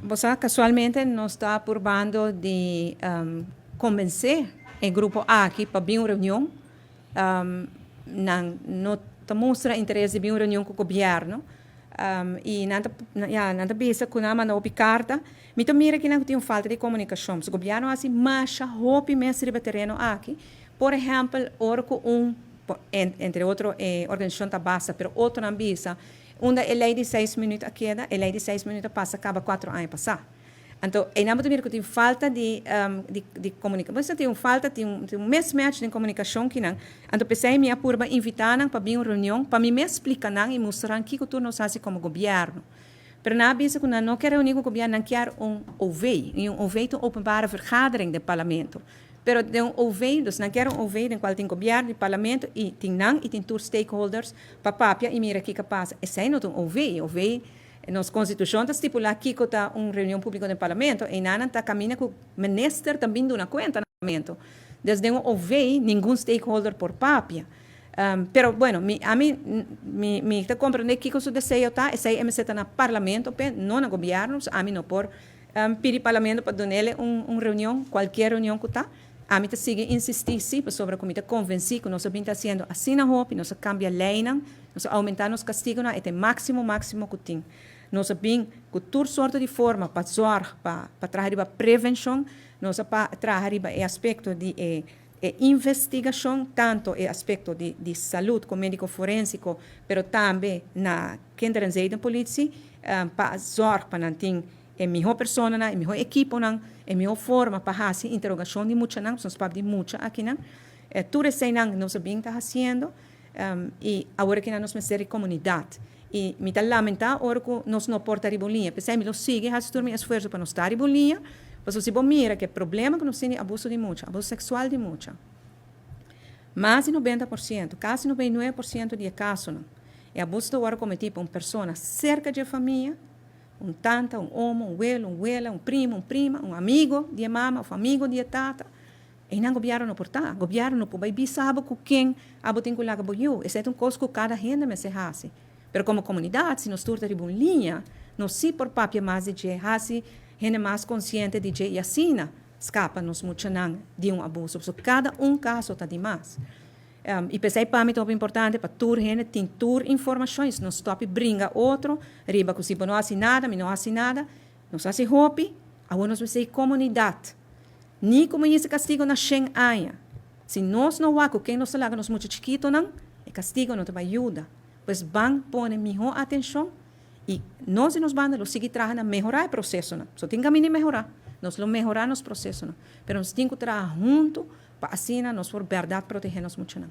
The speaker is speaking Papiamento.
Bo sa, casualmente nos ta purbando di convence e grupo aki pa bin un reunion. Nan no ta mustra interes di bin un reunion cu gobierno. Y nan ta, ya, nan ta bisa cu nan a manda hopi carta. Mi ta mira kinan cu tin un falta di comunicacion. So gobierno a haci masha hopi mes riba tereno aki. Por ehempel, ora cu un, entre otro e organisacion ta basta, pero otronan bisa, unda e ley di 6 minuut a keda? E ley di 6 minuut a pasa caba 4 aña pasa. Anto, einan bo ta mira cu tin falta di comunicacion. Bo tin un falta, tin un mismatch di comunicacion kinan. Anto, pesey mi a purba invita nan pa bin un reunion, pa mi mes explica nan y mustra kico tur nos a haci como gobierno. Pero nan a bisa cu nan no kier reuni cu gobierno, nan kier un OV. Y un OV ta un openbare vergadering di parlamento. Pero den un OV, dus nan kier un OV den cual tin gobierno y parlamento y tin nan y tin tur stakeholders pa papia y mira kico pasa. Esey no ta un OV. OV, nos constitucion ta stipula kico ta un reunion publico den parlamento y nan ta camina cu minister tambe duna cuenta na parlamento. Dus den un OV, ningun stakeholder por papia. Pero bueno, ami, mi ta comprende kico su deseo ta, esey MC ta na parlamento, pe, no na gobierno, so ami no por pidi parlamento pa dun'e un reunion, cualkier reunion cu ta. Ami ta sigui insisti si, sobre con mi ta convenci cu nos ta haciendo asina hopi, nos a cambia leynan, nos a aumenta nos castigonan, te maximo, maximo cu tin. Nos a bin cu tur sorto di forma pa zorg, pa traha riba prevencion, nos a pa traha riba e aspecto di e investigacion, tanto e aspecto di salud como medico forensico, pero tambe na kinder- en zedenpolitie, pa zorg pa nan tin e miho persona, e miho equipo nan, e miho forma pa haci interrogacion di mucha nan, nos papia di mucha aki nan. Tur eseynan nos a bin ta haciendo, y awor cu nos mester di comunidad. Y mi ta lamenta ora cu nos no por ta riba un liña. Pesey mi lo sigui haci tur mi esfuerso pa nos ta riba un liña. Pasobra si bo mira cu e problema cu nos tin di abuso di mucha, abuso sexual di mucha, mas di 90%, casi 99% di casonan, e abuso ta wordo cometi pa un persona cerca di famia, un tanta, un omo, un welo, un wela, un primo, un prima, un amigo di mama, of amigo di tata. Y nan gobierno no por ta. Gobierno no por bay bisa abo cu ken abo tin cu laga bo yiu. Esey ta un cos cu cada hende mester haci. Pero como comunidad, si nos tur ta riba un liña, nos si por papia mas di dje, haci hende mas consciente di dje y asina scapa nos muchanan di un abuso. So cada un caso ta di mas. Y pesey pa mi ta importante pa tur hende tin tur informacion, no stop bringa otro, riba cu si bo no haci nada, mi no haci nada, nos haci hopi, awor nos mester comunidad. Ni como e castigo na 100 aña. Si nos no wak ken nos laga nos mucha chikitonan, e castigo no ta bay yuda. Pues ban pone miho atencion y nos y nos banda lo sigui traha na mehora e procesonan. So tin caminda di mehora. Nos lo mehora nos procesonan. Pero nos tin cu traha hunto pa asina nos por berdad protege nos muchanan.